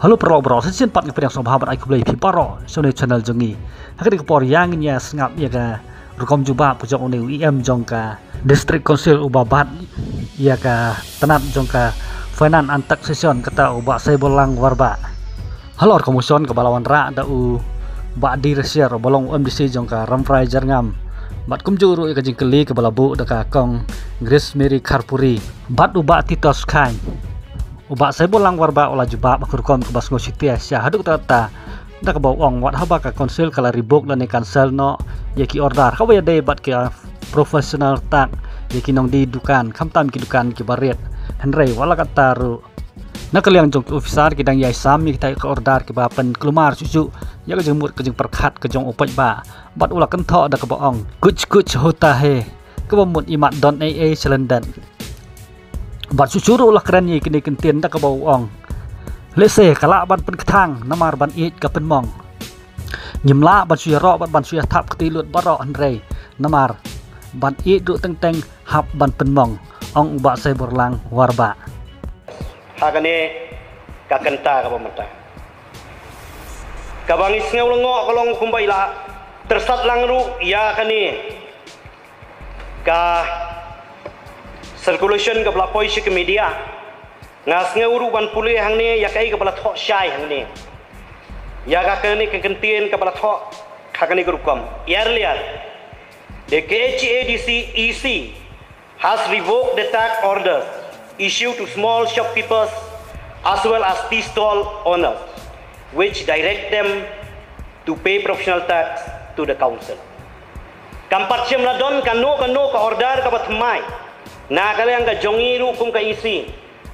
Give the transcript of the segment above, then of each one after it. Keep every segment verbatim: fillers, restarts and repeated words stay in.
Hello paralok baroh, sa shisien pat nga pdiang sngewbha bad ai khublei phi baroh sha une u channel jong ngi. Ha kane ka por ïa ngin ïa sngap ïa ka rukom jubab ka jong une u E M jong ka District Council uba bat ïa ka tnat jong ka Finance and Taxation, kata u Bah Saibullang Warbah. Halor ka motion kaba la wanrah da u Bah D Rasier uba long u M D C jong ka Rambrai Jyrngam, bad kumjuh ruh ïa ka jingkylli kaba la buh da ka Kong Grace Mary Kharpuri bad u Bah Titos Chyne, u Bah Saibullang Warbah u la jubab ha ka rukom kaba sngewsih te sha haduh katta katta, da kaba u ong wat haba ka council ka la revoke lane cancel noh ïa ki order kaba ïadei bad ki professional tak ïa ki nongdie dukan, khamtam ki dukan kiba rit. Hynrei wat la katta ruh, na ka liang jong ki officer ki dang ïai sam ïa kita ki order kiba pynkulmar shuh shuh ïa ka jingmut ka jingpyrkhat ka jong u paidbah. Bad u la kynthoh da kaba ong, "Kuch kuch hota hai," kaba mut imat don ei ei sha lyndet. Bad shuh shuh ruh u la kren ïa kine ki kyntien da kaba u ong, "Lehse ka lah ban pynkthang namar ban ïeit ka pynmong. Ngim lah ban shu ïaroh bad ban shu ïathap kti lut baroh hynrei namar ban ïeit ruh teng teng hap ban pynmong," ong u Bah Saibullang Warbah. Ha kane ka kynta kaba mynta, kaba ngi sngew lyngngoh ka long kumba i la tyrsad lang ruh ïa kane ka circulation kaba la poi sha ka media. Nga sngew ruh ban pule hangne ïa kaei kaba la thoh shai hangne, ïa ka kane ka kyntien kaba la thoh ha kane ka rukom. Earlier, the K H A D C E C has revoked the tax orders issued to small shopkeepers as well as tea stall owners, which direct them to pay professional tax to the council. Kam pat shym la don kano kano ka order kaba thymmai na ka liang ka jong ngi ruh kum ka E C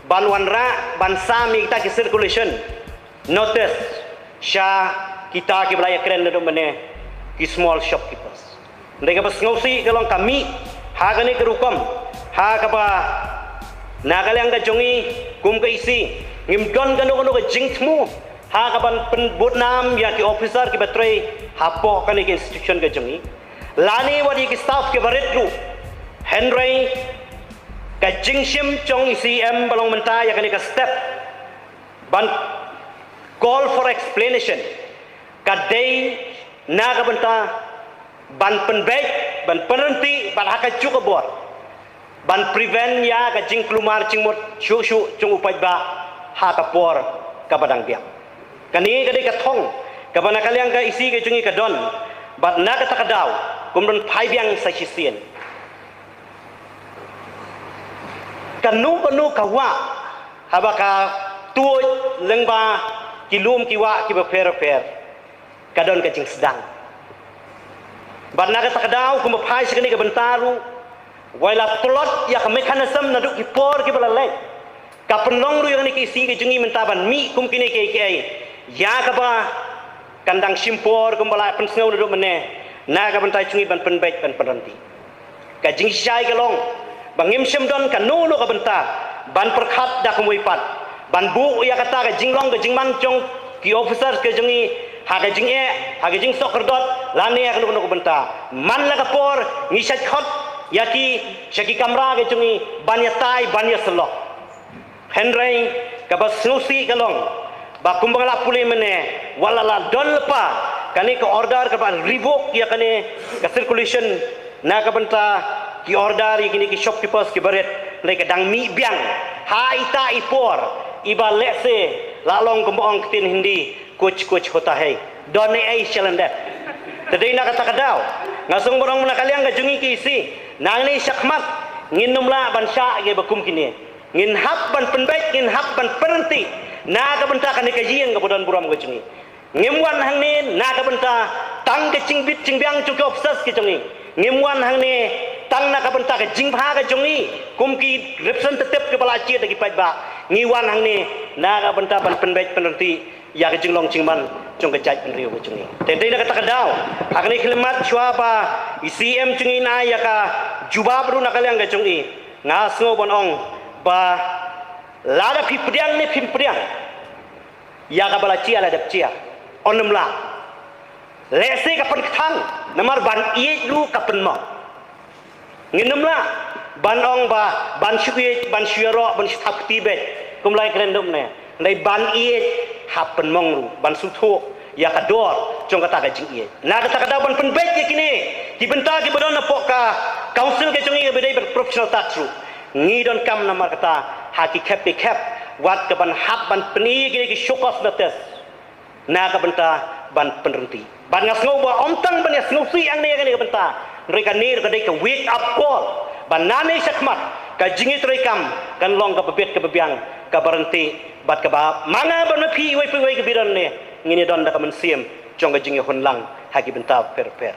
ban wanrah ban sam ïa kita ki circulation notice sha kita kiba la ïakren naduh mynne, ki small shopkeepers. Hynrei kaba sngewsih ka long ka mih ha kane ka rukom ha kaba na ka liang ka jong ngi kum ka E C ngim don kano kano ka jingthmu ha kaban pynbud nam ïa ki officer kiba trei hapoh kane ka institution ka jong ngi lane wat ïa ki staff kiba rit ruh. Hynrei ka jingshim jong E C M ba long mynta ïa kane ka step ban call for explanation ka dei na ka bynta ban pynbeit, ban pynryntih bad ha kajuh ka bor ban prevent ïa ka jingkulmar jingmut shuh shuh jong u paidbah ha ka por kaba dang biang. Kane ka dei ka thong kaba na ka liang ka E C ka jong ngi ka don, bad na kata ka daw kum don phai biang sa shisien. Kano kano ka wah haba ka tuid lyngba ki lum ki wah kiba pher pher, ka don ka jingsdang. Bad na kata ka daw kumba phai sha kane ka bynta ruh, wei la tlot ïa ka mechanism naduh ki por kiba la leit, ka pynlong ruh ïa kane ka E C ka jong ngi mynta ban mih kum kine kiei kiei ïa kaba kan dang shim por kumba la pynsngew naduh mynne na ka bynta jong ngi ban pynbeit ban pynryntih. Ka jingshai ka long ba ngim shym don kano kano ka bynta ban pyrkhat da kumwei pat ban buh ïa kata ka jinglong ka jingman jong ki officers ka jong ngi ha ka jingeh, ha ka jingsoh kyrdot lane ha kano kano ka bynta. Man la ka por ngi shait khot ïa ki sha ki kamra ka jong ngi ban ïatai ban ïasyllok. Hynrei kaba sngewsih ka long ba kumba nga la pule mynne, wat la la don lypa kane ka order kaba revoke ïa kane ka circulation na ka bynta ki order ïa kine ki shopkeepers kiba rit, hynrei ka dang mih biang ha ita i por iba lehse la long kumba ong ktien Hindi, kuch kuch hota hai. Don ei ei sha lyndet. Te dei na kata ka daw nga sngewbha ban ong na ka liang ka jong ngi ka E C, nangne shakhmat ngin ym lah ban shah kiba kum kine. Ngin hap ban pynbeit, ngin hap ban pynryntih na ka bynta kane ka ïing kaba don burom ka jong ngi. Ngim wan hangne na ka bynta tang ka jingbit jingbiang jong ki officers ki jong ngi. Ngim wan hangne tang na ka bynta ka jingbha ka jong ngi kum ki representative kiba la jied da ki paidbah. Ngi wan hangne na ka bynta ban pynbeit pynryntih ïa ka jinglong jingman jong ka jaitbynriew ka jong ngi. Te dei na kata ka daw ha kane ka khyllipmat shuwa ba i C M jong ngi un ai ïa ka jubab ruh na ka liang ka jong ngi, nga sngew ban ong ba lada phi pdiang ne phim pdiang ïa kaba la jia la dep jia, yn ym lah. Lehse ka pynkthang namar ban ïeit ruh ka pynmong. Ngin ym lah ban ong ba ban shu ïeit, ban shu ïaroh, ban shu thap kti beit kum la ïakren naduh mynne. Hynrei ban ïeit hap pynmong ruh ban sngewthuh ïa ka dor jong kata ka jingïeit. Na kata ka daw ban pynbeit ïa kine ki bynta kiba don hapoh ka council ka jong ngi kaba dei bad professional tax ruh, ngi donkam namar kata ha ki khep ki khep wat ka ban hap ban pyni ïa kine ki show cause notice na ka bynta ban pynryntih. Bad nga sngew ba ym tang ban ïa sngewsih hangne ïa kane ka bynta, hynrei kane ruh ka dei ka wake up call ba nangne shakhmat ka jingïatreilang kan long kaba bit kaba biang, kaba ryntih bad kaba ma nga bad ma phi iwei pa iwei kiba don ne ngin ïa don da ka mynsiem jong ka jingïahun lang ha ki bynta bapher bapher.